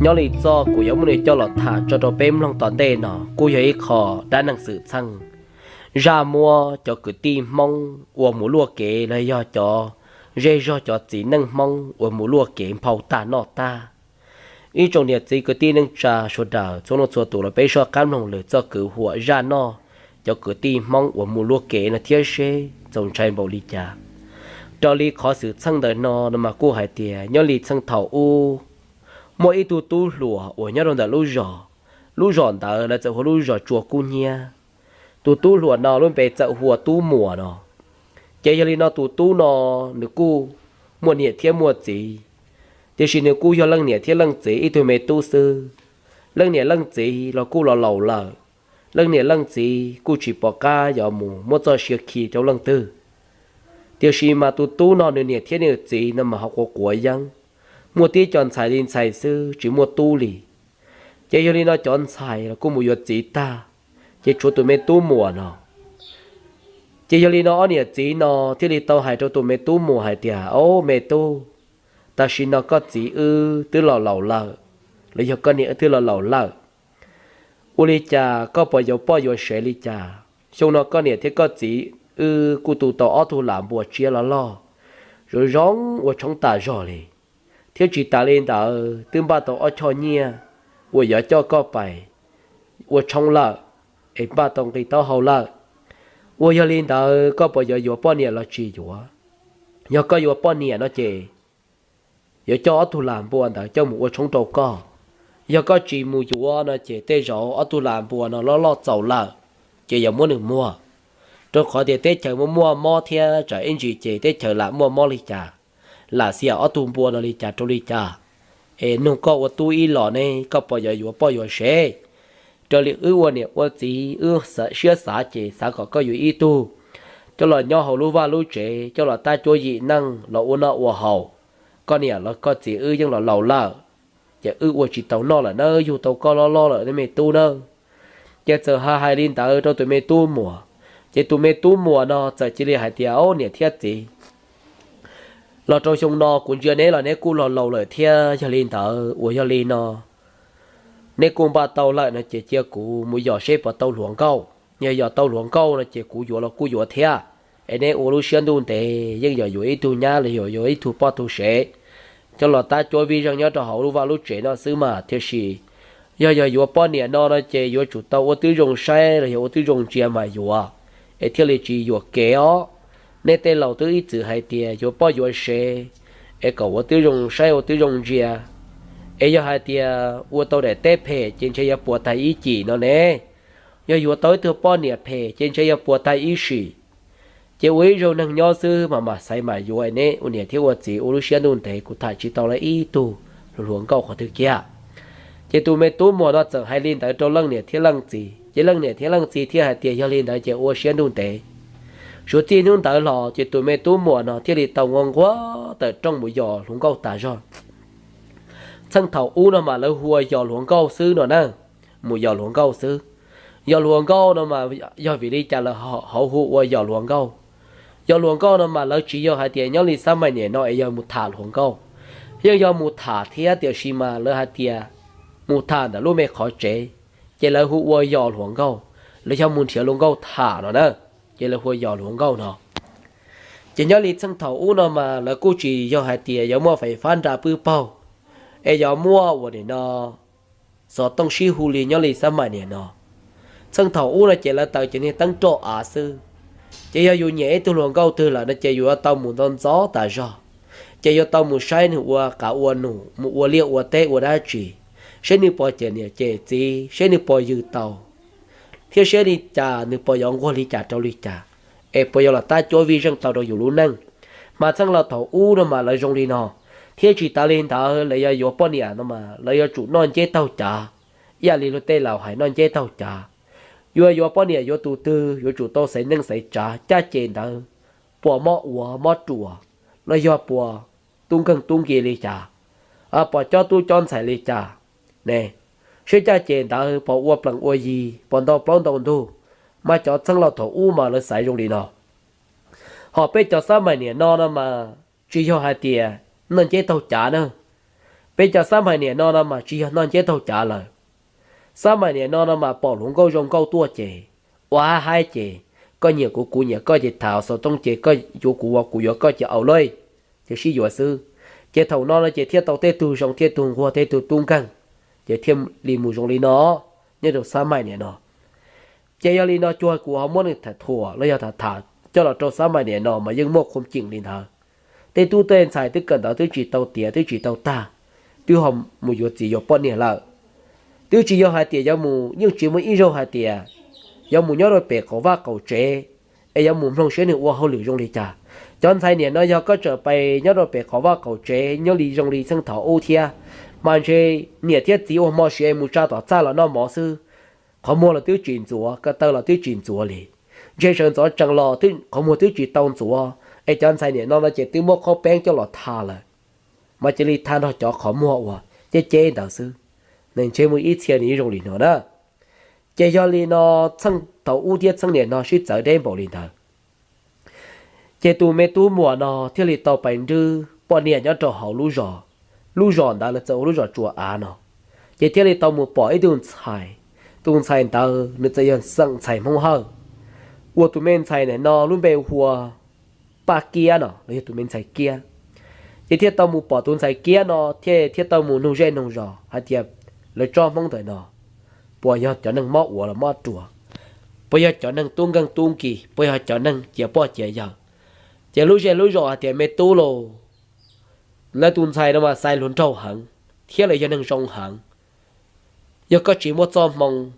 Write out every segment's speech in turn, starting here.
Nyob li txoj kuv yuav muab nws coj los tham tso rau peb mloog tom ntej no kuj yog ib qho dab neeg xwm txheej zaj muab cov kwv tij Hmoob uas mus luaj kev los yog cov zej zog cov txiv neej Hmoob uas mus luaj kev nphau tag noj tag. Ib tsoom niam txiv kwv tij neej tsa sawv daws txhua leej txhua tus los peb soj qab mloog lwm txoj kwv huam zaj noj cov kwv tij Hmoob uas mus luaj kev no thiab seb txaus ntshai npaum li cas. Raws li qhov xwm txheej ntawm no no mas kuj hais tias nyob li txheej thaum ub, muaj ib tug tub hluas uas nyob rau ntawm lub zos. Lub zos ntawd lawv txawm hu ua lub zos Tsua Kub Hnyiab. Tus tub hluas no lub npe txawm hu ua Tub Muas no. Ces yog li no tus tub no nws kuj muaj niam thiab muaj txiv, tiam sis nws kuj yog leej niam thiab leej txiv ib tug me tub xwb. Leej niam leej txiv los kuj los laus lawm. Leej niam leej txiv kuj tsis pom qab yuav mus muab txoj sia khi rau leej twg. Tiam sis mas tus tub no nws niam thiab nws txiv no mas ho quav quav yeeb, muaj tib co ntxhais li ntxhais xwb tsis muaj tub li. Ces yog li no cov ntxhais los kuj mus yuav txiv tag, ces tshuav tus me Tub Muas no. Ces yog li no ob niam txiv no thiaj li tau hais rau tus me Tub Muas hais tias, Au me tub, tam sim no koj txiv wb twb los laus lawm, los yog koj niam wb twb los laus lawm. Ua li cas koj puas yuav poj yuav sev li cas? Xyoo no koj niam thiab koj txiv wb kuj tu tau ob tug lam npua tsiab loj loj, zoo zoo ua tshoob tas zog li. Thiab tsis tas li ntawd twb npaj tau ob choj nyiaj uas yuav coj koj pais ua tshoob lawm, es npaj tau nqi taub hau lawm. Ua yog li ntawd koj puas yuav yuav poj niam los tsis yuav? Yog koj yuav poj niam no ces yuav coj ob tug lam npua ntawd coj mus ua tshoob rau koj. Yog koj tsis mus yuav no ces tej zaum ob tug lam npua no loj loj txaus lawm, ces yuav muab nws muag. Rau qhov tias teb chaws muaj muaj mob thiab tsam ib ntsis ces teb chaws lam muaj mob li cas, lam xiam ob tug npua no li cas rau li cas. Es nug koj ua tub ib los ne koj puas yuav yuav poj yuav sev? Raws li wb ua niam ua txiv wb siab xav ces xav kom koj yuav ib tug coj los nyob hauv lub vaj lub tsev, coj los tab cuab yim neej los ua noj ua haus. Koj niam los koj txiv wb yeej los laus lawm, ces wb ua tsis tau noj lawm nawb, yug tau koj loj loj lawm ne me tub nawb. Ces txawm hais hais li ntawd rau tus me Tub Muas, ces tus me Tub Muas no txawm cia li hais tias, Au niam thiab txiv, los rau xyoo no kuv ntsia neb los neb kuj los laus lawm thiab, yog li ntawd uas yog li no neb kuj npaj tau lawm no ces cia kuv mus yos seb puas tau hluas nkauj. Yog yos tau hluas nkauj no ces kuv yuav los kuj yuav thiab. Es neb ua lub siab ntuj ntev, yeej yog yuav ib tug nyab los yog yuav ib tug poj tug sev coj los tab cuab vij zeej nyob rau hauv lub vaj lub tsev no xwb mas, tiam sis yog yog yuav poj niam no no ces yuav tsum tau ua tib zoo saib los yog ua tib zoo ntsia mas yuav, es thiaj li tsis yuam kev os. Nej tej laus twb ib txwm hais tias yuav poj yuav sev es kom ua tib zoo saib ua tib zoo ntsia. Es yog hais tias ua tau daim teb phem ces ntshe yuav puas tag ib cim no ne. Yog yuav tau ib tug poj niam phem ces ntshe yuav puas tag ib sim. Ces ua ib zaug neeg nyob xwb mas mam xaiv mam yuav, neb ua niam thiab ua txiv ua lub siab ntuj ntev, kuv tham tsis tau lawv ib tug hluas nkauj qhov twg kiag. Ces tus me Tub Muas no txawm hais li ntawd rau leej niam thiab leej txiv, ces leej niam thiab leej txiv thiaj hais tias yog li ntawd ces ua siab ntuj ntev. Suav txij hnub ntawd los ces tus me Tub Muas no thiaj li tau nquag nquag tawm rooj mus yos hluas nkauj tas zog. Txheej thaum ub no mas lawv hu ua yos hluas nkauj xwb no na, mus yos hluas nkauj xwb. Yos hluas nkauj no mas yog vim li cas lawv hauv hu ua yos hluas nkauj? Yos hluas nkauj no mas lawv tsis yog hais tias nyob li xab maim niam no es yog mus tham hluas nkauj, yeej yog mus tham thiab, tiam sis mas lawv hais tias mus tham ntawm lub me qhov tsev, ces lawv hu ua yos hluas nkauj, los yog mus nrhiav hluas nkauj tham no na, ces lawv hu ua yos hluas nkauj no. Ces nyob li txheej thaum ub no mas lawv kuj tsis yog hais tias yuav muaj fais fab nra pwb paug, es yuav muaj ua nim no xov tooj sib hu li nyob li xab maim niam no. Txheej thaum ub no ces lawv taws cov niag teeb roj av xwb. Ces yog yus nyiam ib tug hluas nkauj twg lawm no ces yus yuav tau mus ntxov ntxov tas zog, ces yuav tau mus saib nws ua qav ua num, mus ua liaj ua teb ua dab tsi, seb nws puas cem niam cem txiv, seb nws puas yws tau, thiab seb li cas nws puas yuav nquag li cas rau li cas, es puas yuav los tab cuab vij zeej tau rau yus lub neej. Mas txheej laus thaum ub no mas lawv zoo li no, thiab tsis tas li ntawd lawv yog yuav poj niam no mas lawv yuav tsum noj nceb taug cav, ib yam li luag tej laus hais noj nceb taug cav. Yuav yuav poj niam yuav tus twg yuav tsum tau xaiv neej xaiv tsav, caj ces ntawd puas mob ua mob ruam, los yog puas tub nkeeg tub nki li cas, puas cob tub cob ntxhais li cas ne, seb caj ces ntawd puas ua plees ua yi, puas ntau plaub ntau ntug, mas cov txheej laus thaum ub mas lawv xaiv zoo li no. Ho peb cov xab maim niam no no mas tsis yog hais tias noj nceb taug cav na, Peb cov xab mais niam no no mas tsis yog noj nceb taug cav lawm. Xab mais niam no no mas pom hluas nkauj zoo nkauj tuaj ces ua haib haib ces koj nyiam kuv kuv nyiam koj ces tham xov tooj ces koj yuav kuv kuv yuav koj ces au lauj, ces sib yuav xwb. Ces thaum no no ces thiaj tau tej tug zoo tej tug nquag tej tug tub nkeeg, ces thiaj li mus zoo li no nyob rau xab mais niam no. Ces yog li no cuag kuv ho muab nws tham thuam los yog tham tham coj los rau xab mais niam no mas yeej muaj qhuam ceem li ntawd. Tej tub tej ntxhais twb kawm ntawv twb tsis tau tiav twb tsis tau tag, twb ho mus yuav txiv yuav poj niam lawm. Twb tsis yog hais tias yuav mus, yeej tsis muaj ib zaug hais tias yuav mus nyob rau pem qaum vaj qaum tsev es yuav mus mloog saib nws ua hauj lwm zoo li cas. Cov ntxhais niam no yog koj tseem pais nyob rau pem qaum vaj qaum tsev nyob li zoo li txheej thaum ub thiab, mas ntshe niam thiab txiv ua hmo siav mus tsa tom txaj los noj mov xwb, qhov muag los twb tsis ntxuav, ko taw los twb tsis ntxuav li. Ntshe sawv ntxov tsees los qhov muag twb tsis tau ntxuav, es cov ntxhais niam no no ces twb muab qhaub peeb coj los tha lawm, mas cia li tha nrog cov qhov muag uas ceb ceb ntawd xwb. Nws ntshe muaj ib txhia nws zoo li no na. Ces yog li no txheej thaum ub thiab txheej niam no sib txawv deb npaum li ntawd. Ces tus me tub muam no thiaj li tau pais nrwb poj niam nyob rau hauv lub zos, lub zos ntawd lawv txawm ua lub zos Tsua Av no. Ces thiaj li tau mus pom ib tug ntxhais, tus ntxhais ntawd nws txawm yog xeem ntxhais Hmoob Hawj, uas tus me ntxhais niam no lub npe hu ua Paj Kiab no los yog tus me ntxhais Kiab. Ces thiaj tau mus pom tus ntxhais Kiab no thiab thiaj tau mus nug zej nug zos hais tias lawv tsob Hmoob ntawm no puas yog cov neeg mob ua los mob ruas, puas yog cov neeg tub nkeeg tub nkis, puas yog cov neeg ciav poj ciav yawg. Ces lub zej lub zos hais tias me tub lauj, lawv tus ntxhais no mas xaiv hluas nraug heev thiab lawv yog neeg zoo heev. Yog koj tsis muaj txoj hmoo,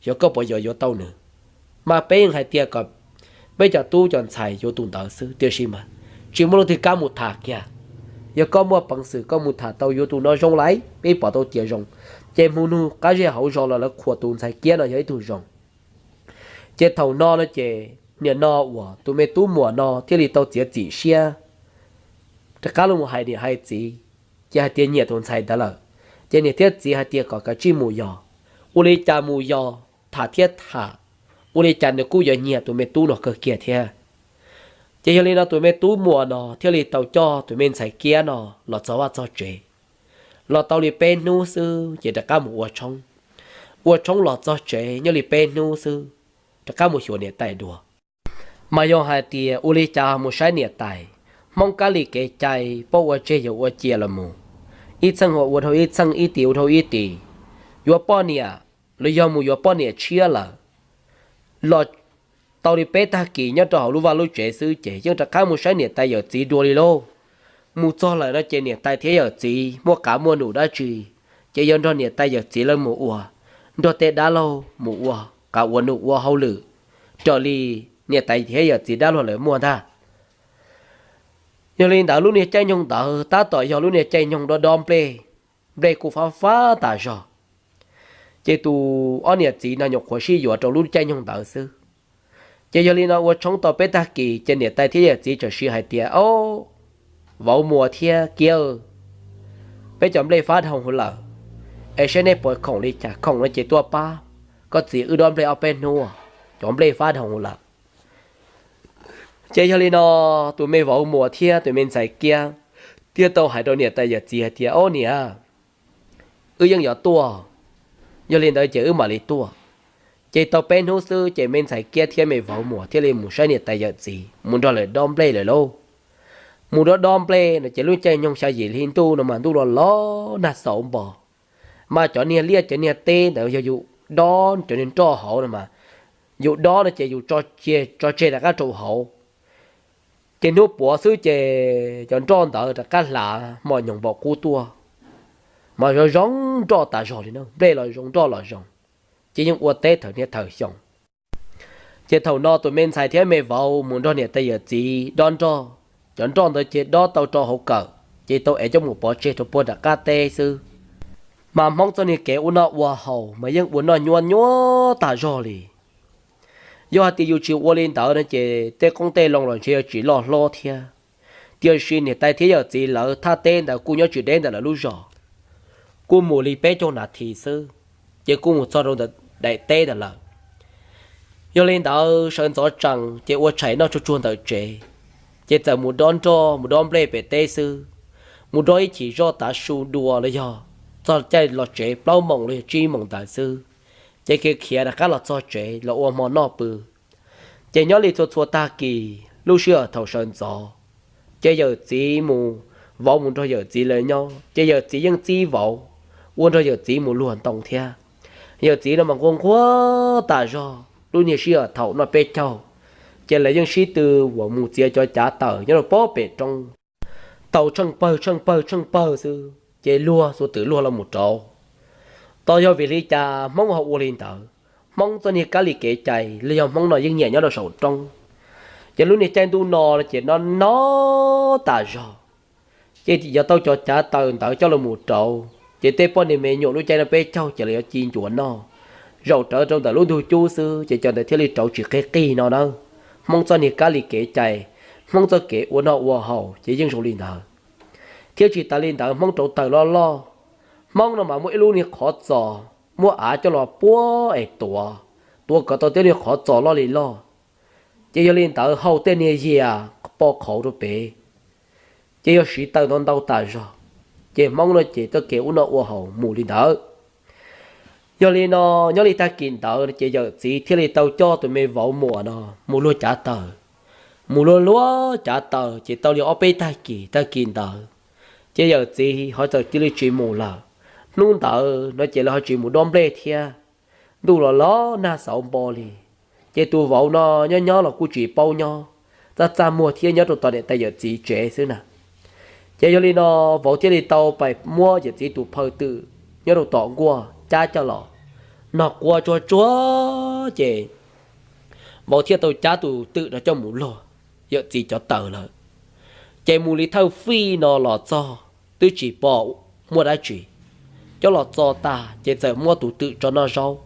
xyov koj puas yuav yuav tau nws. Mas peb yeej hais tias kom peb cov tub cov ntxhais yuav tus ntawd xwb, tiam sis mas tsis muaj leej twg kam mus tham kiag. Yog koj muaj peev xwm koj mus tham tau yuav tus no zoo lawm, peb pom tau tias zoo, ces mus nug qab zej hauv zos los lawv qhuas tus ntxhais Kiab no yog ib tug zoo. Ces thaum no no ces niam no uas tus me tub muam no thiaj li tau txiav txim siab rov qab los hais niam hais txiv, ces hais tias nyiam tus ntxhais ntawd lawm. Ces niam thiab txiv hais tias kom kav tsij mus yos, ua li cas mus yos tham thiab tham, ua li cas nws kuj yuav nyiam tus me tub no kawg kiag thiab. Ces yog li no tus me tub muam no thiaj li tau coj tus me ntxhais Kiab no los txog vaj txog tsev. Los tau li peb hnub xwb ces rov qab mus ua tshoob. Ua tshoob los txog tsev nyob li peb hnub xwb, rov qab mus xyuas niam tais dua. Mas yog hais tias ua li cas mus saib niam tais, Hmoob kab li kev cai, paub ua tseg yog ua cia los mus, ib txheej ua dhau ib txheej, ib tis ua dhau ib tis, yuav poj niam los yog mus yuav poj niam tshiab lawm. Los tau li peb tag kis nyob rau hauv lub vaj lub tsev xwb ces yeej rov qab mus saib niam tais yawm txiv dua li lauj. Mus txog lawm no ces niam tais thiab yawm txiv muaj qav muaj num dab tsi, ces yuav nrog niam tais yawm txiv lawv mus ua, nrog tej dab laug mus ua qav ua num ua hauj lwm raws li niam tais thiab yawm txiv dab laug lawv muaj ntag. Yog li ntawd lub niag caij nyoog ntawd tab tom yog lub niag caij nyoog dob dob nplej, nplej kuj fab fab tas zog. Ces tus ob niam txiv no nyuam qhuav sib yuav rau lub caij nyoog ntawd xwb. Ces yog li no ua tshoob tau peb tag kis ces niam tais thiab yawm txiv txawm sib hais tias, Au, vauv Muas thiab Kiab, peb cov nplej fab dhau lawm, es saib nej puas khoom li cas, khoom no ces tuaj pab koj txiv wb dob nplej ob peb hnub, cov nplej fab dhau lawm. Ces yog li no tus me vauv Muas thiab tus me ntxhais Kiab thiaj tau hais rau niam tais yawm txiv hais tias, Au niam, wb yeej yuav tuaj, yog li ntawd ces wb mam li tuaj. Ces tau peb hnub xwb ces me ntxhais Kiab thiab me vauv Muas thiaj li mus saib niam tais yawm txiv mus nrog lawv dob nplej lawm lauj. Mus dob dob nplej no ces lub caij nyoog xya yim hli ntuj no mas ntuj los los nag xauv npo, mas cov niag liaj cov niag teb ntawd yog yus dob cov niag nroj hauv no mas, yus dob no ces yus tso tseg rov qab rau hauv. Ces hnub puav xwb ces cov nroj ntawd rov qab hlav mos nyoos npaum qub tuaj, mas zoo zoo nroj tas zog li na, nplej los zoo nroj los zoo, ces yeej ua teb thawm niaj thawm xyoo. Ces thaum no tus me ntxhais thiab me vauv mus nrog niam tais yawm txiv dob nroj, cov nroj ntawd ces dob tau rau hauv kawm, ces tau ev coj mus pov tseg rau puag nram qab teb xwb. Mas Hmoob txoj niag kev ua noj ua haus mas yeej ua noj nyuaj nyuaj tas zog li. Yog hais tias yus tsis ua li ntawd no ces tej qoob tej loo los ntshe yuav tsis loj hlob thiab. Tiam sis niam tais thiab yawm txiv lawv thaj teb ntawd kuj nyob tsis deb ntawm lawv lub zos, kuj mus li peb caug nas this xwb, ces kuj mus txog rau ntawm daim teb ntawd lawm. Yog li ntawd sawv ntxov tsees ces ua tshais noj tsuag tsuag ntawm tsev, ces txawm mus dob nroj mus dob nplej pem teb xwb. mus nrog ib chim zoj tav su dua los yog txog caij los tsev plaub moos los yog tsib moos ntawd xwb, ces khiav khiav rov qab los txog tsev los ua hmo noj pw. Ces nyob li txhua txhua tag kis lub sij hawm thaum sawv ntxov, ces yawm txiv mus, vauv mus nrog yawm txiv lawv nyob, ces yawm txiv yeej txib vauv ua nrog yawm txiv mus luag ntoo thiab. Yawm txiv no mas nquag nquag tas zog, lub niag sij hawm thaum noj peb caug, ces lawv yeej sib tw uas mus txiav cov cav taws nyob rau pob pem roob, taws tsheej pawg tsheej pawg tsheej pawg xwb, ces luag xuas twm luag los mus rauv. Tos yog vim li cas Hmoob ho ua li ntawd? Hmoob txoj niag kab li kev cai los yog Hmoob no yeej nyiam nyob rau saum roob, ces lub niag caij ntuj no ces no no tas zog, ces yuav tau cov cav taws ntawd coj los mus rauv, ces tej poj niag me nyuam lub caij no peb caug ces lawv yuav ci ncuav noj. Zaum rawv rau ntawm lub ntug cub xwb ces cov ntawd thiaj li rauv tsis qig qig no na. Hmoob txoj niag kab li kev cai, Hmoob txoj kev ua noj ua haus ces yeej zoo li ntawd, thiab tsis tas li ntawd Hmoob rauv taws loj loj. Hmoob no mas muaj ib lub niag qhov txos, muab av coj los puab es tuav, tuav kom tau tej niag qhov txos loj li loj, ces yog li ntawd hau tej niag yias po qhauv rau pem, ces yog siv taws ntau ntau tas zog, ces Hmoob no ces txoj kev ua noj ua haus mus li ntawd. Yog li no, nyob li tag kis ntawd ces yawm txiv thiaj li tau coj tus me vauv muam no mus luag cav taws. Mus luag luag cav taws ces tau li ob peb tag kis, tag kis ntawd ces yawm txiv ho txawm cia li tsis mus lawm. Hnub ntawd no ces lawv ho tsis mus dob nplej thiab, ntuj los los nag xauv npo li, ces tus vauv no nyob nyob los kuj tsis paub nyob, txaj txaj muag thiab nyob rau tom niam tais yawm txiv tsev xwb na. Ces yog li no, vauv thiaj li tau pais muab yawm txiv tus phaw twm nyob rau tom nkuaj cab coj los, nog quaj tsuag tsuag, ces vauv thiaj tau cab tus twm no coj mus luag yawm txiv cov taws lawm. Ces mus li thawj fij no los txog twb tsis pom muaj dab tsi, coj los txog tag ces txawm muab tus twm tso noj zaub.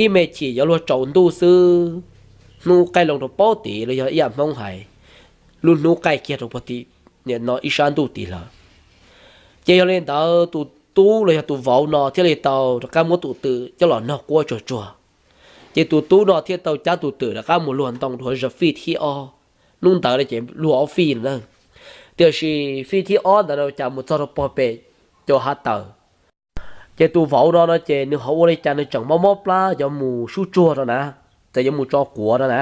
Ib me chim yuav luag tsaus ntuj xwb, hnub qaij loo rau pob tid los yog ib yam Hmoob hais, lub hnub qaij kiag rau pob tid, nim no ib sab ntuj tid lawm. Ces yog li ntawd tus tub los yog tus vauv no thiaj li tau rov qab muab tus twm coj los nog quaj tsuag tsuag. Ces tus tub no thiaj tau cab tus twm rov qab mus luag ntoo rau hauv fij thib ob. Hnub ntawd no ces luag ob fij na, tiam sis fij thib ob ntawd no cas mus txog rau pog pem cov hav taws, ces tus vauv no no ces nws ho ua li cas nws tseem mob mob plab yuav mus sub tsuag rau na, txawm yuav mus tso quav rau na.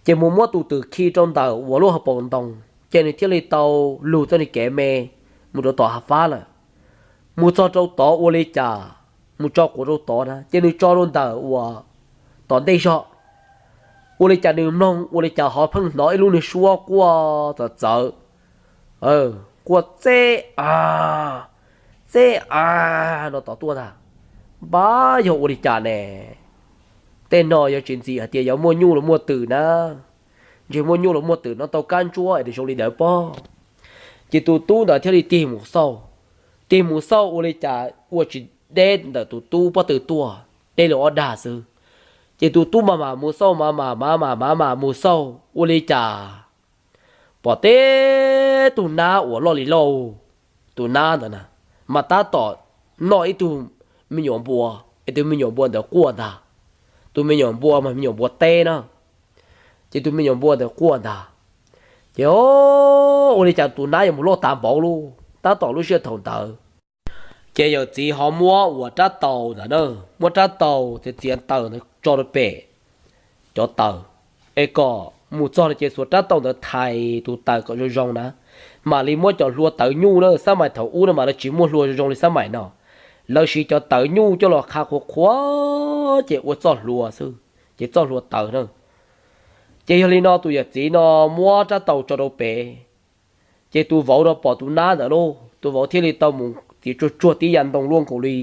Ces mus muab tus twm khi rau ntawm uas lub hauv paus ntoo, ces nws thiaj li tau lug txoj niag kev me mus rau tom hav fab lawm. Mus txog rau tod ua li cas, mus tso quav rau tod na, ces nws tso rau ntawm uas tom ntej zog, ua li cas nws mloog ua li cas ho pheej hnov ib lub niag suab quaj txawv txawv, quaj txeb a, txeb a no tom tuaj ntag. Npab yog ua li cas ne? Tej no yog tsis ntxim hais tias yuav muaj nyuj los muaj twm na, ntshe muaj nyuj los muaj twm no tau kab ntsuab es zoo li ntawd pob. Ces tus tub ntawd thiaj li tig mus xauj, tig mus xauj ua li cas ua tsis deb ntawm tus tub pob tw tuaj, deb li ob dag xwb. Ces tus tub maj mam mus xauj, maj mam maj mam maj mam mus xauj ua li cas pom teb tug nab uas loj li loj, tus nab ntawd na, mas tab tom noj ib tug me nyuam npua, es tus me nyuam npua ntawd quaj ntag. Tus me nyuam npua mas me nyuam npua teb na, ces tus me nyuam npua ntawd quaj ntag. Ces ua li cas tus nab yuav mus loj tas npaum li, tab tom lub sij hawm thaum ntawd ces yawm txiv ho muab uas rab taus ntawd na, muab rab taus txiav txiav taws ntawd tso rau pem cov taws, es kom mus txog no ces xuas rab taus ntawd thais tus taws kom zoo zoo na, mam li muab cov hlua tawv nyuj na, xab mais thaum ub no mas lawv tsis muaj hlua zoo zoo li xab mais no, lawv siv cov tawv nyuj coj los qha qhuav qhuav ces ua txoj hlua xwb, ces txoj hlua tawv na. Ces yog li no tus yawm txiv no muab rab taus tso rau pem, ces tus vauv no pom tus nab ntawd lauj, tus vauv thiaj li tau mus txiav tsuag tsuag tib yav ntoo luaj nkaus li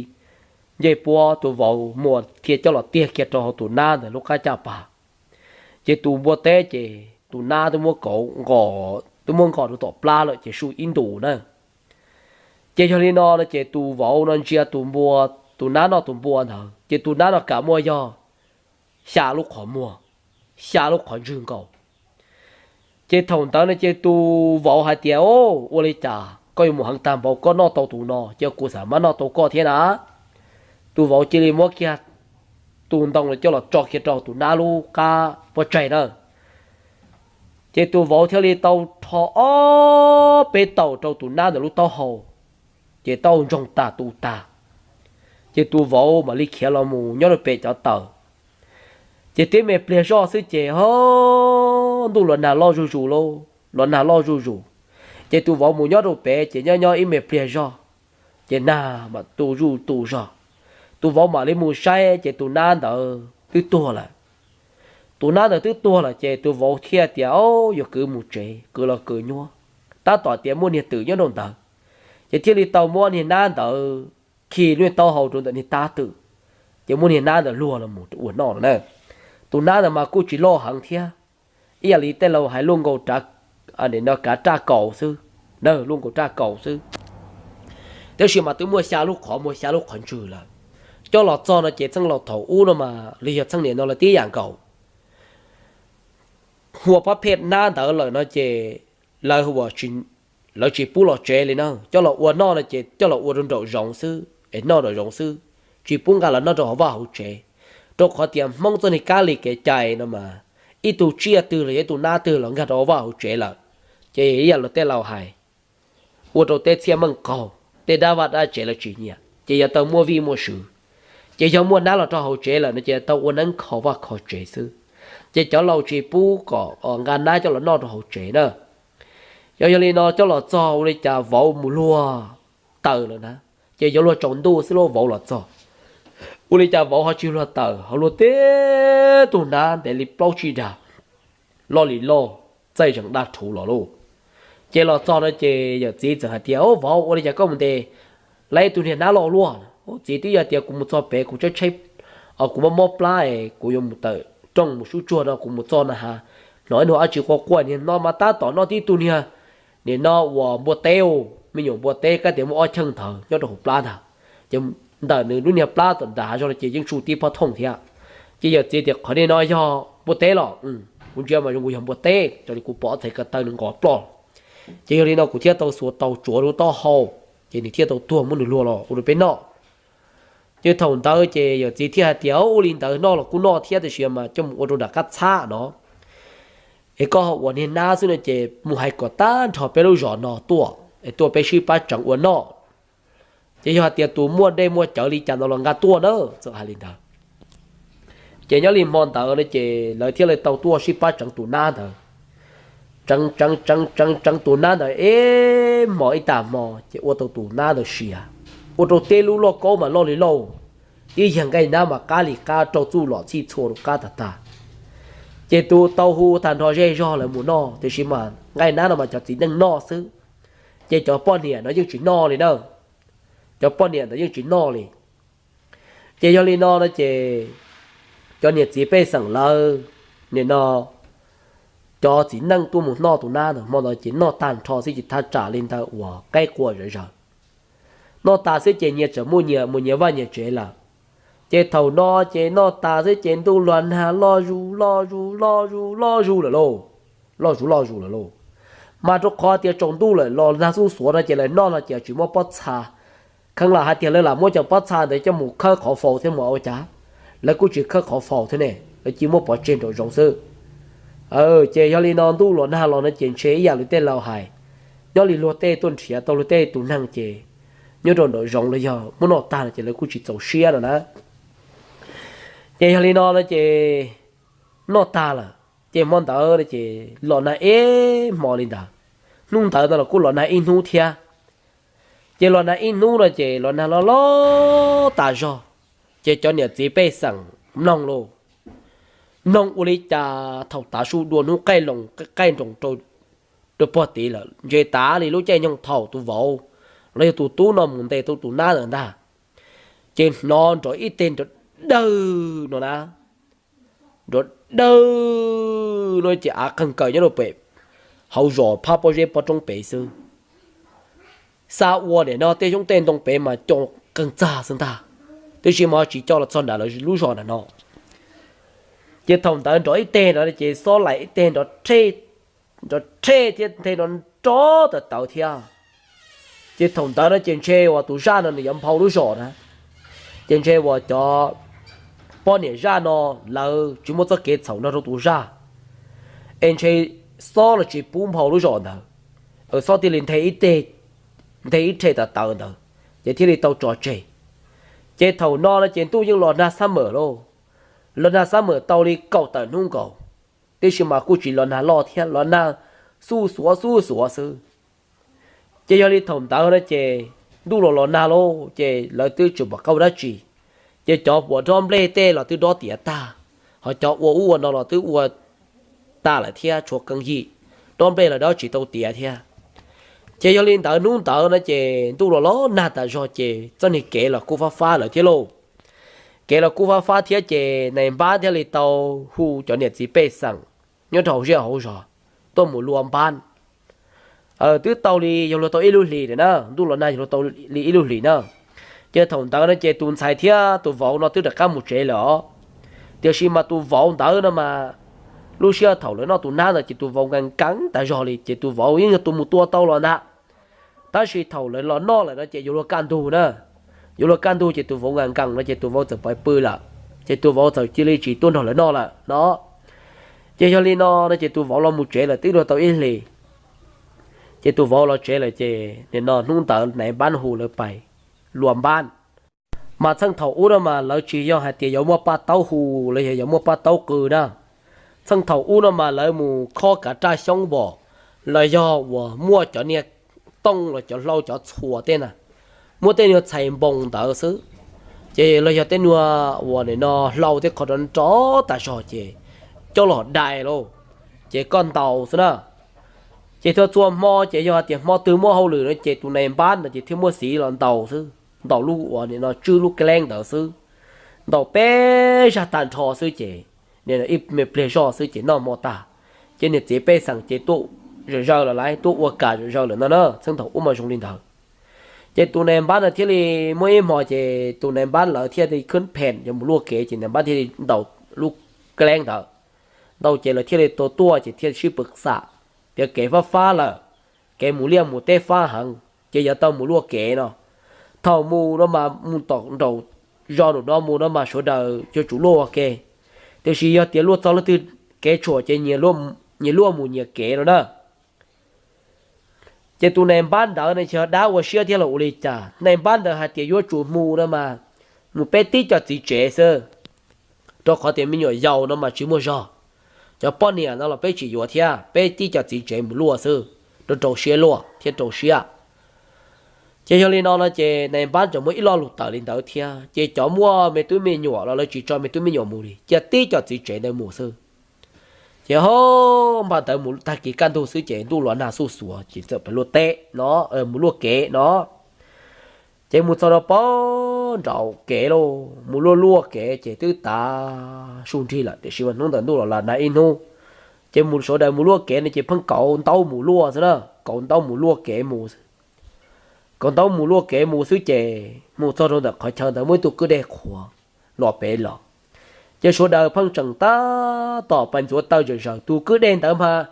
ncej puab, tus vauv muab thiaj coj los tiag kiag rau hauv tus nab ntawd lub qab caj pas. Ces tus npua teb ces tus nab twb muab kauv nqos, twb muab nqos rau tom plab lawm ces su ib ntus na. Ces yog li no no ces tus vauv no ntsia tus npua, tus nab noj tus npua ntawd ces tus nab no kam muaj yog xya lub qhov muag, xya lub qhov ntswg nkaus. Ces thaum ntawd no ces tus vauv hais tias, Ua li cas koj yuav mus heev tag npaum, koj noj tau tus no ces kuv xam mab noj tau koj thiab na. Tus vauv cia li muab kiag tus ntoo coj los tso kiag rau tus nab lub qab pob tsaig na. Ces tus vauv thiaj li tau rho ob peb taum rau tus nab ntawm lub taub hau, ces taub hau ntsoog tas tu tas. Ces tus vauv mam li khiav los mus nyob rau pem cov taws. Ces tib me pliag zoj xwb ces ho ntuj los nag loj zuj zus lauj, los nag loj zuj zus. Ces tus vauv mus nyob rau pem ces nyob nyob ib me pliag zoj, ces nag mam tu zuj tu zog. Tus vauv mam li mus saib ces tus nab ntawd twb tuag lawm. Tus nab ntawd twb tuag lawm ces tus vauv thiaj tias, Au, yuav kwv mus tsev, kwv los kwv nyuab, tab tom tias muaj niag twm nyob rau ntawd. Ces thiaj li tau muab niag nab ntawd khi niag taub hau rau ntawm niag tab twm, ces muab niag nab ntawd luag los mus ua noj no na. Tus nab ntawd mas kuj tsis loj heev thiab, ib yam li tej laus hais luaj nkaus kav raj kaus xwb, luaj nkaus raj kaus xwb. Tab sis mas twb muaj xya lub qhov muag xya lub qhov ntswg lawm. Coj los txog no ces txheej laus thaum ub no mas los yog txheej niaj no lawv tib yam nkaus. Hu ua pab phej nab ntawd lawm no ces lawv, lawv tsis pub los tsev li na, coj los ua noj no ces coj los ua rau nraum zoov xwb es noj nraum zoov xwb, tsis pub nqa los noj rau hauv vaj hauv tsev. Rau qhov tias Hmoob txoj niag kab li kev cai no mas ib tug tsiaj twg los yog ib tug nab twg los nkag rau hauv vaj hauv tsev lawm, ces ib yam li tej laus hais, ua rau tej txhiaj meej qaug, tej dab vaj dab tsev lawv tsis nyiam, ces yuav tau muaj vij muaj sw. Ces yog muaj nab los rau hauv tsev lawm no ces tau ua neeb kho vaj kho tsev xwb. Ces cov laus tsis pub kom nqa nab coj los noj rau hauv tsev na. Yog, yog li no coj los txog ua li cas vauv mus luag taws lawm na, ces yuav luag tsaus ntuj xwb lauj vauv los txog. Ua li cas vauv ho tsis luag taws, ho luag tib tug nab ntev li plaub tsib dag, loj li loj, txaij zees daj rhuv los lauj. Ces los txog no ces yawm txiv txawm hais tias, Au vauv, ua li cas koj mus ntes lawm ib tug niag nab loj luaj? Txiv, twb yog tias kuv mus txog pem kuv tshaib tshaib, kuv mob mob plab es kuv yuav mus tawm rooj mus sub tsuag no kuv mus txog na has, hnov ib nus dab tsi quaj quaj, niag no mas tab tom noj tib tug niag, nim no uas npua teb, me nyuam npua teb, kab tias muaj ob cheej ntawd nyob rau hauv plab ntag. Ces ntawm nws lub niag plab tom nram hav zoov no ces yeej su tib pob thooj thiab. Ces yawm txiv tias, Qhov niag no yog npua teb los? Kuv ntsia mas zoo nkaus yog npua teb, raws li kuv pom txhais ko taw nws nqos ploj. Ces yog li no kuv thiaj tau xuas taus tsuav rau taub hau, ces nws thiaj tau tuag, muab nws luag los ua rau peb noj. Ces thaum ntawd ces yawm txiv thiaj hais tias, Ua li ntawd noj los kuj noj thiab, tiam sis mas coj mus ua rau nram qab txhab no, es koj ua niag nab xwb no ces mus hais kom tag nrho peb lub zos no tuaj es tuaj peb sib pab tseev ua noj. Ces yog hais tias tus muaj dej muaj cawv li cas no los nqa tuaj na. Txawm hais li ntawd, ces nyob li hmo ntawd no ces lawv thiaj li tau tuaj sib pab tseev tus nab ntawd. Tseev, tseev, tseev, tseev, tseev tus nab ntawd ib hmos ib tag hmo ces ua tau tus nab ntawd siav, ua rau tej lub lauj kaub mas loj li lauj, tib yag nqaij nab mas qab li qab, rau txuj lom txhij txhua rau qab tag tag. Ces tus tau hu tag nrho zej zog lawv mus noj, tiam sis mas nqaij nab no mas cov txiv neej noj xwb, ces cov poj niam no yeej tsis noj li na. Cov poj niam ntawd yeej tsis noj li. Ces yog li no no ces cov niam txiv pej xeem lawv, nim no cov txiv neej tuaj mus noj tus nab ntawd, hmo ntawd ces noj tag nrho xwb ces thaj tsam li ntawd uas qaib qua zom zaws. Noj tas xwb ces nyias txawm muaj nyias mus nyias vaj nyias tsev lawm. Ces thaum no ces noj tas xwb ces ntuj los nag loj zus loj zus loj zus loj zus lawm lauj. Loj zus loj zus lawm lauj. Mas rau qhov tias tsaus ntuj lawm los nag xuj xuav no ces lawv noj no ces tsis muaj pob txha. Kheev lam hais tias lawv lam muab cov pob txha ntawd coj mus khawb qhov faus thiab mas ua cas, lawv kuj tsis khawb qhov faus thiab ne, lawv cia muab pov tseg nraum zoov xwb. Ces yog li no ntuj los nag los no ces ntshe ib yam li tej laus hais, nyob li luag tej tuaj nrhiav tau luag tej tus neeg ces nyob rau nraum zoov los yog muab noj tag no ces lawv kuj tsis txaus siab no na. Ces yog li no no ces noj tag lawm, ces hmo ntawd no ces los nag ib hmo li ntawd. Hnub ntawd no los kuj los nag ib hnub thiab. Ces los nag ib hnub no ces los nag loj loj tas zog. Ces cov niam txiv pej xeem mloog lauj, mloog ua li cas thaum tav su dua hnub qaij loos qaij nroos rau pog tid lawm, ntshe tav li lub caij nyoog thaum tus vauv los yog tus tub no mus ntes tau tus nab ntawd ntag. Ces hnov nrov ib teg nrov dawg no na, nrov dawg no ces av qeeg kaws nyob rau pem hauv zos phab pob zeb pob roob pem xwb. Xa ua nim no tej xyoob tej ntoo pem mas co qeeg txag xwb ntag, tiam sis mas ho tsis co los txog nram lawv lub zos nram no. Ces thaum ntawd nrov ib teg no ces xob laim ib teg nrov rhe thiab nthe nrov nrov tawv tawv thiab. Ces thaum ntawd no ces ntshe uas tus zaj no nws yuav nphau lub zos na, ces ntshe uas cov poj niam zaj no lawv tsis muaj txoj kev txhaum nrog rau tus zaj, es ntshe xob los tsis pub nphau lub zos ntawd, xob thiaj li nthe ib teg, nthe ib rhe tawv tawv ntawd, ces thiaj li tau tso tseg. Ces thaum no no ces ntuj yeej los nag xab mawm lauj, los nag xab mawm tau li kaum tawm hnub nkaus, tiam sis mas kuj tsis los nag loj thiab, los nag xuj xuav xuj xuav xwb. Ces yog li thaum ntawd no ces ntuj los los nag lauj, ces lawv twb tsis pom qab ua dab tsi, ces cov puas dob nplej tej los twb dob tiav tag, ho cov ua ub ua no los twb ua tag lawm thiab, tshuav keeb yim, dob nplej los dob tsis tau tiav thiab. Ces yog li ntawd hnub ntawd no ces ntuj los los nag tas zog ces txoj niag kev los kuj fab fab lawm thiab lauj. Kev los kuj fab fab thiab ces nais npab thiaj li tau hu cov niam txiv pej xeem nyob rau hauv zej hauv zos tuaj mus luaj npab. Twb tau li yog luag tau ib lub hlis na, ntuj los nag yog luag tau li ib lub hlis na. Ces thaum ntawd no ces tus ntxhais thiab tus vauv no twb rov qab mus tsev lawm os. Tiam sis mas tus vauv ntawd no mas lub sij hawm thaum lawv noj tus nab ntawd ces tus vauv nkees nkees tas zog li, ces tus vauv yeej yog tus mus tua tau los ntag. Tab sis thaum lawv los noj lawm no ces yuav luag kaj ntug na, yuav luag kaj ntug ces tus vauv nkees nkees no ces tus vauv txawm pov pw lawm, ces tus vauv txawm cia li tsis tuaj nrog lawv noj lawm no. Ces yog li no no ces tus vauv los mus tsev lawm twb luag tau ib hlis. Ces tus vauv los tsev lawm ces nim no hnub ntawd nais npab hu lawv pais luaj npab. Mas txheej thaum ub no mas lawv tsis yog hais tias yuav muaj paj taub hu los yog yuav muaj paj taub qw na. Txheej thaum ub no mas lawv mus khob kav raj xyoob vos, los yog uas muaj cov niag tooj los cov hlau cov txhuas tej na, muab tej nyuag txhais npoo ntawd xwb. Ces los yog tej nyuag uas nim no hlau tej qhov rov rov tas zog ces coj los dai lauj, ces koj ntaus xwb na. Ces txhua txhua hmo ces yog hais tias hmo twg muaj hauj lwm no ces tus nais npab ntawd ces thiaj muab xiv los ntaus xwb, ntaus lub uas nim no tswb lub kaleeb ntawd xwb, ntaus peb zaj tag nrho xwb ces nim no ib me pliag zoj xwb ces noj hmo tag, ces niam txiv pej xeem ces tuaj zom zaws lawm, lawv tuaj ua kam zom zaws lawm no na. Txheej thaum ub mas zoo li ntawd. Ces tus nais npab no thiaj li muaj ib hmo ces tus nais npab lawv thiaj li khwb phees yuav mus luaj kev ces nais npab thiaj li ntaus lub kaleeb ntawd, ntaus ces lawv thiaj li tau tuaj ces thiaj sib pw xam tias kev fab fab lawm, kev mus liaj mus teb fab heev ces yuav tau mus luaj kev no. Thaum mus no mas mus tom nraum zos nraum no mus no mas sawv daws yuav tsum luaj ua ke, tiam sis yog tias luaj txog leej twg kev tshuam ces nyias luaj mus nyias kev no na. Ces tus nais npab ntawd ne yog dab ua siab thiab los ua li cas, nais npab ntawd hais tias yuav tsum mus no mas mus peb tib co txiv tsev xwb, rau qhov tias me nyuam yaus no mas tsis muaj zog, cov poj niam no los peb tsis yuav thiab, peb tib co txiv tsev mus luaj xwb, rau rau siab luaj thiab rau siab. Ces yog li no no ces nais npab tseem muaj ib lo lus tawm li ntawd thiab, ces cov muaj me tub me nyuam los lawv tsis tso me tub me nyuam mus li, cia tib co txiv tsev ntawd mus xwb. Ces ho npaj ntawd mus tag kis kaj ntug xwb ces ntuj los nag xuj xuav ces txawm pem luaj teb no, mus luaj kev no. Ces mus txog rau pem nraum kev lauj, mus luaj luaj kev ces twb tav su nrig lawm tiam sis mas hnub ntawd ntuj los los nag ib hnub. Ces mus sawv daws mus luaj kev no ces pheej kauv ntaub mus luaj xwb na, kauv ntaub mus luaj kev mus xwb. Kauv ntaub mus luaj kev mus xwb ces mus txog rau ntawm qhov chaw ntawd muaj ib tug kwj deg qhuav los pem los. Ces sawv daws pheej tseem tab tom pais ntxuav taw zom zaws, tus kwj deg ntawd mas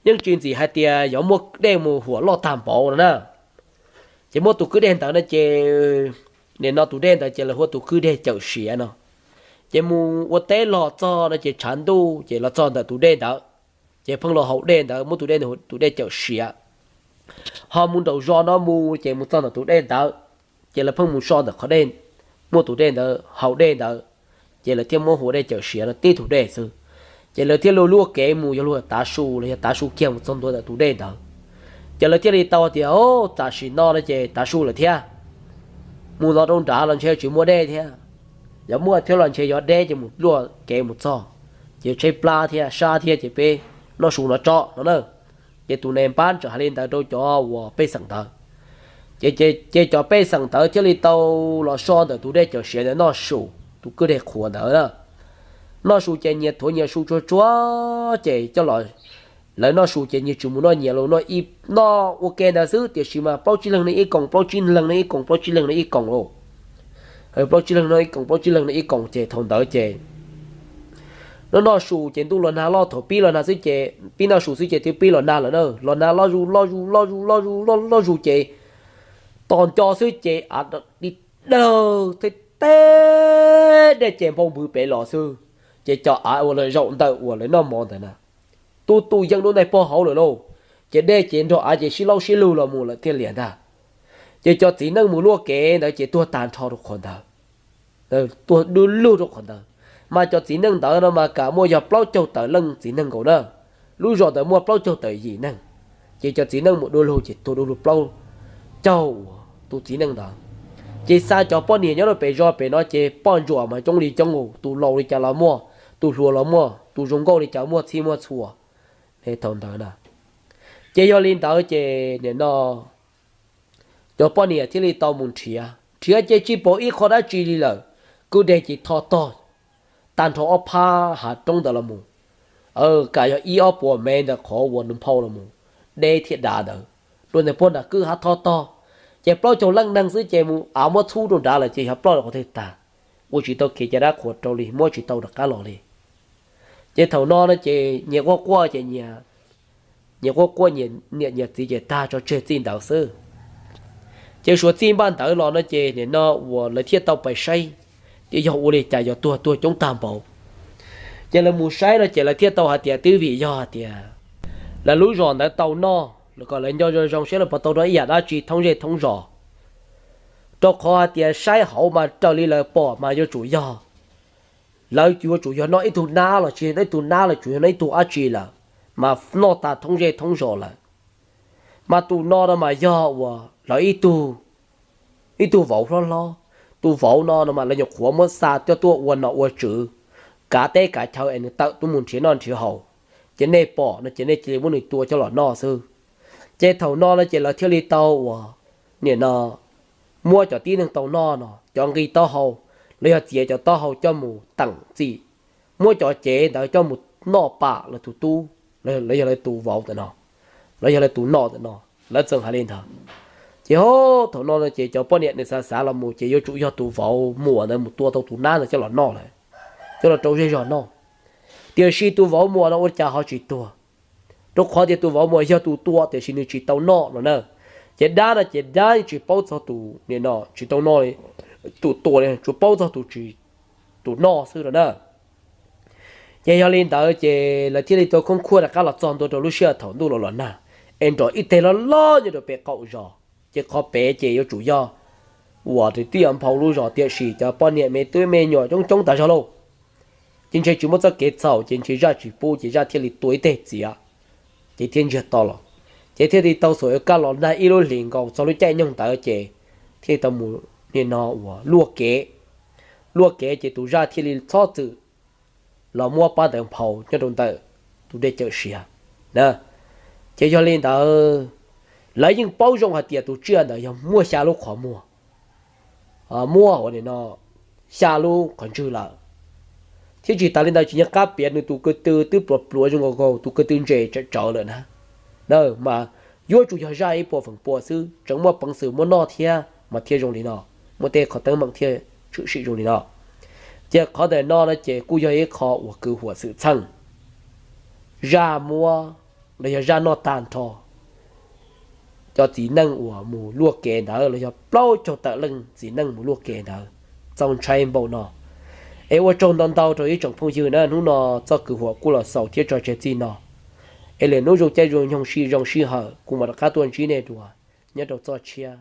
yeej tsis ntxim hais tias yuav muaj dej mus huam loj tag npaum no na. Ces muab tus kwj deg ntawd no ces, nim no tus dej ntawd ces lawv hu ua tus kwj deg cawm siav no. Ces mus ua teb los txog no ces tshav ntuj ces los txog ntawm tus dej ntawd, ces pheej los haus dej ntawd, muab tus dej ntawd hu tus dej cawm siav. Ho mus nraum zos no mus ces mus txog ntawm tus dej ntawd, ces lawv pheej mus so ntawm qhov dej, muaj tus dej ntawd haus dej ntawd, ces lawv thiaj muab hu ua dej cawm siav no tib tug dej xwb. Ces lawv thiaj li luaj kev mus, yog luag tav su los yog tav su kiag mus txog ntua ntawm tus dej ntawd. Ces lawv thiaj li tau tias, o, tam sim no no ces tav su lawm thiab, mus no rau nrad los ntshe tsis muaj dej thiab, yog muaj thiab los ntshe yog deb ces mus luaj kev mus txog, ces tshaib plab thiab sab thiab ces peb noj su no tso no na. Ces tus nais npab txawm hais li ntawd rau cov uas pej xeem ntawd. Ces, ces cov pej xeem ntawd thiaj li tau los so ntawm tus dej cawm siav ntawd noj su, tus kwj deg qhuav ntawd na. Noj su ces nyias thuav nyias su tsuag tsuag ces coj los, lawv noj su ces nyias tsis mus noj nyias los noj ib, noj ua ke ntawd xwb tiam sis mas plaub tsib leeg noj ib koom, plaub tsib leeg noj ib koom, plaub tsib leeg noj ib koom lauj. Plaub tsib leeg noj ib koom, plaub tsib leeg noj ib koom ces thaum ntawd ces noj noj su ces ntuj los nag loj, thaum pib los nag xwb ces pib noj su xwb ces twb pib los nag lawm na, los nag loj zus loj zus loj zus loj zus loj zus ces tos nco xwb ces av di dawg teb teb dej ces npau npws pem los xwb. Ces cov av uas lawv zaum ntawm uas lawv noj mov ntawd na, tub tu yeej lub ntais pog hauv lawm lauj. Ces dej ces nrog av ces sib laub sib lug los mus lawm thiaj li ntag. Ces cov txiv neej mus luaj kev ntawd ces tuag tag nrho rau qhov ntawd, tuag du lug rau qhov ntawd. Mas cov txiv neej ntawd no mas kam muaj yog plaub caug tawm leej txiv neej nkaus na. Lub zos ntawd muaj plaub caug tawm yim neeg, ces cov txiv neej mus du lug ces tuag du lug plaub caug tus txiv neej ntawd. Ces xa cov poj niam nyob rau pem zos pem no ces poj ntsuam mas coob li coob, tus laus li cas los muaj, tus hluas los muaj, tus zoo nkauj li cas muaj txhij muaj txhua. Thaum ntawd na, ces yog li ntawd ces nim no cov poj niam thiaj li tau mus nrhiav, nrhiav ces tsis pom ib qho dab tsi li lawm. Kwj deg ces tho tog tag nrho ob phab hav roob ntawd los mus, kam yog ib ob puas mev ntawm qhov uas nws phau los mus, deb thiab dav ntawd, dua ntawm puag nram kwj hav tho tog. Ces plaub caug leej neeg xwb ces mus av muab txhub rau nrad lawm ces yog ploj rau qhov twg tag, ua tsis tau kev cai dab qhuas rau li, muab tsis tau rov qab los li. Ces thaum no no ces nyias quaj quaj ces nyias quaj quaj nyias niam nyias txiv ces tag tso tseg txij ntawd xwb. Ces suav txij npaj ntawd los no ces nim no uas lawv thiaj tau pais saib, ces yog ua li cas yog tuag tuag coob tag npaum. Ces lawv mus saib no ces lawv thiaj tau hais tias twb vim yog hais tias lawv lub zos ntawd tau noj los kom lawv nco zoo zoo saib lawv puas tau rau ib yam dab tsi thoob zej thoob zos. Rau qhov hais tias saib hauv mas raws li lawv pom mas yuav tsum yog, lawv yuav tsum yog noj ib tug nab los tsis yog noj ib tug nab los tsuas yog noj ib tug dab tsi lawm, mas noj tag thoob zej thoob zos lawm. Mas tus no no mas yog uas lawv ib tug, ib tug vauv hlob hlob. Tus vauv no no mas lawv nyuam qhuav muab xa coj tuaj ua nom ua tswv, kav teb kav chaw es nws tawm tuaj mus nrhiav noj nrhiav haus. Ces nej pom no ces nej cia li muab nws tua coj los noj xwb. Ces thaum no no ces lawv thiaj li tau uas, nim no muab cov tib neeg tau noj no cov nqi taub hau, los yog txiav cov taub hau coj mus teem txim, muab cov cev ntawd coj mus noj pam lawv tus tub, los yog lawv tus vauv ntawm no, los yog lawv tus nom ntawm no. Lawv txawm hais li ntawd. Ces ho thaum no no ces cov poj niam nws xav xav los mus ces yuav tsum yog tus vauv muam ntawd mus tua tau tus nab ntawd coj los noj lawm, coj los rau zej zog noj. Tiam sis tus vauv muam no ua li cas ho tsis tuag, rau qhov tias tus vauv muam yog tus tua tiam sis nws tsis tau noj no na. Ces dab no ces dab tsis paub txog tus nim no tsis tau noj li, tus tua li tsuas paub txog tus tsis, tus noj xwb no na. Ces yog li ntawd ces lawv thiaj li tau khoob khuaj rov qab los txog ntua rau lub sij hawm thaum ntuj los los nag, es nrov ib teg loj loj nyob rau pem qaum zos. Ces qhov pem ces yuav tsum yog uas twb yog nphau lub zos tiam sis cov poj niam me tub me nyuam coob coob tas zog lauj. Ces ntshe tsis muaj txoj kev txhaum ces ntshe zaj tsis pub ces zaj thiaj li tua ib teg txiav, ces thiaj ntsiag to los. Ces thiaj li tau xuas yuav kaj los nag ib lub hlis nkaus txog lub caij nyoog ntawd ces thiaj li tau mus nim no uas luaj kev. Luaj kev ces tus zaj thiaj li txhob txwm los muab pab ntawd nphau nyob rau ntawm tus dej cawm siav na. Ces yog li ntawd, lawv yeej paub zoo hais tias tus tsiaj ntawd yog muaj xya lub qhov muag, muaj ua nim no xya lub qhov ntswg lawm. Thiab tsis tas li ntawd tsis nco qab piav nws tus ko tw twb pluav pluav zoo nkaus tus ko tw ntses tsawv tsawv lawm na. Na mas yuav tsum yog zaj ib puas feem pua xwb tseem muaj peev xwm muab noj thiab mas thiaj zoo li no, muaj tej qhov teeb meem thiaj tshwm sim zoo li no. Ces qhov ntawm no no ces kuj yog ib qho uas kwv huam xwm txheej, zaj muab los yog zaj noj tag nrho cov txiv neej uas mus luaj kev ntawd los yog plaub caug tawm leej txiv neej mus luaj kev ntawd, txaus ntshai npaum no. Es ua tsaug ntau ntau rau ib tsoom phooj ywg na, hnub no txoj kwv huam kuj los xaus thiab tso tseg txij no. Es lwm hnub zoo caij zoo nyoog sij zoo sij hawm kuv mam rov qab tuaj ntsib nej dua nyob rau txoj tshiab.